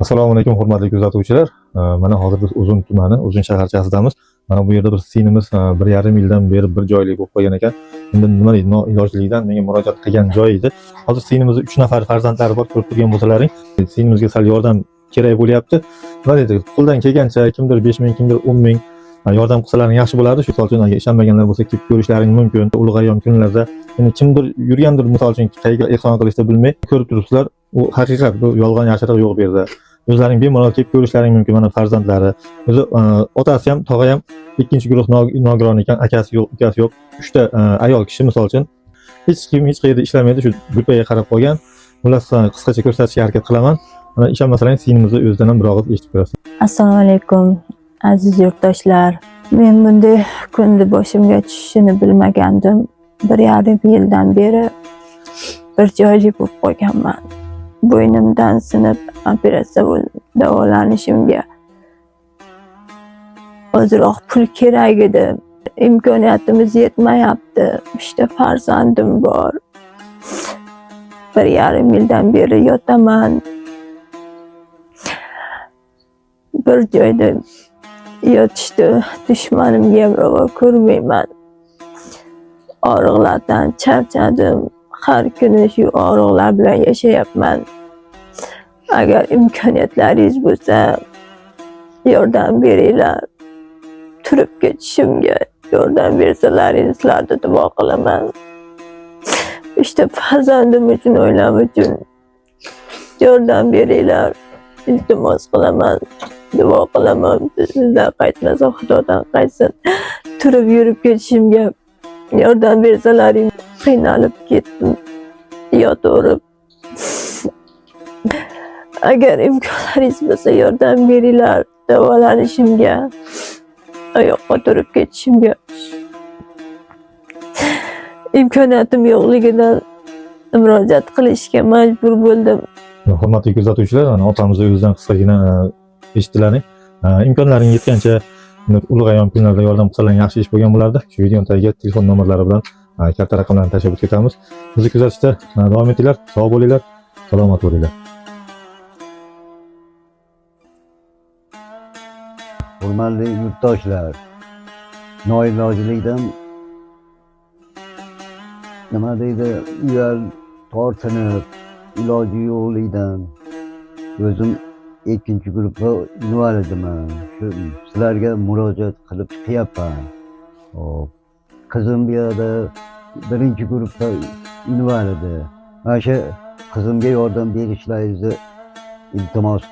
Assalomu alaykum, hurmatli kuzatuvchilar. Mana hozir biz Uzun tumani, Uzun shaharchasidamiz. Mana bu yerda bir singlimiz 1,5 yildan beri bir joylik bo'lib qolgan ekan. Endi nima deydi, noilojlikdan menga murojaat qilgan joy edi. Hozir singlimizda 3 nafar farzandlari bor, ko'rib turgan bo'lsalaring, singlimizga sal yordam kerak bo'lyapti. Nima deydi, qo'ldan kelgancha kimdir 5 ming, kimdir 10 ming yordam qilsalaring yaxshi bo'lardi. Shu misol uchun agar ishonmaganlar bo'lsa kelib ko'rishlaring mumkin. Ulug' ayyom kunlarda endi kimdir yurgandir, misol uchun qayerga ehson qilishni bilmay ko'rib turibsizlar. U haqiqat, bu yolg'on yashiriq yo'q bu yerda. O'zlaring bemalol kelib ko'rishlaring mumkin. Mana farzandlari, o'zi otasi ham, tog'a ham ikkinchi guruh nogiron ekan, akasi yo'q, ukasi yo'q. 3 ta ayol kishi misol uchun hech kim hech qayerda ishlamaydi, shu gruppaga qarab qolgan. Xullas, qisqacha ko'rsatishga harakat qilaman. Mana ishonmasalaring singlimizni o'zidan ham bir og'iz eshitib ko'rasiz. Assalomu alaykum, aziz yurtdoshlar. Men bunday kunni boshimga tushishini bilmagandim. 1,5 yildan beri bir joyli bo'lib qolganman. Bo'ynimdan sinib operatsiya bo'lib davolanishimga ozroq pul kerak edi. Imkoniyatimiz yetmayapti. 3ta farzandim bor. 1,5 yildan beri yotaman. Bir joyda yotishdi, dushmanimga ham ravo ko'rmayman. Og'riqlardan charchadim. Har kuni shu og'riqlar bilan yashayapman. Agar imkoniyatlaringiz bo'lsa, yordam beringlar. Turib ketishimga yordam bersalaringiz, sizlarga duo qilaman. 3ta farzandim uchun, oilam uchun yordam beringlar. Iltimos qilaman, duo qilaman. Sizlar qaytmasa Xudodan qaytsin. Turib yurib ketishimga yordam bersalaring, qiynalib ketdim. Yotaverib. Agar imkonlaringiz bo'lsa yordam beringlar davolanishimga, oyoqqa turib ketishimga. Imkoniyatim yo'qligidan murojaat qilishga majbur bo'ldim. Hurmatli kuzatuvchilar, mana otamizni o'zidan qisqagina eshitdilaring. Imkonlaring yetgancha ulug' ayyom kunlarda yordam qilsalaring yaxshi ish bo'lgan bo'lardi. Shu videoning tagiga telefon nomerlari bilan karta raqamlarini tashlab o'tib ketamiz. Bizni kuzatishda davom etinglar, sog' bo'linglar, salomat bo'linglar. Hurmatli yurtdoshlar, noilojlikdan nima deydi, uyal tortinib, iloji yo'qlikdan o'zim ikkinchi guruhga invalidiman. Shu sizlarga murojaat qilib chiqyapman. Hop, qizim bu yerda birinchi guruhda invalidi. Mana shu qizimga yordam berishlaringizni iltimos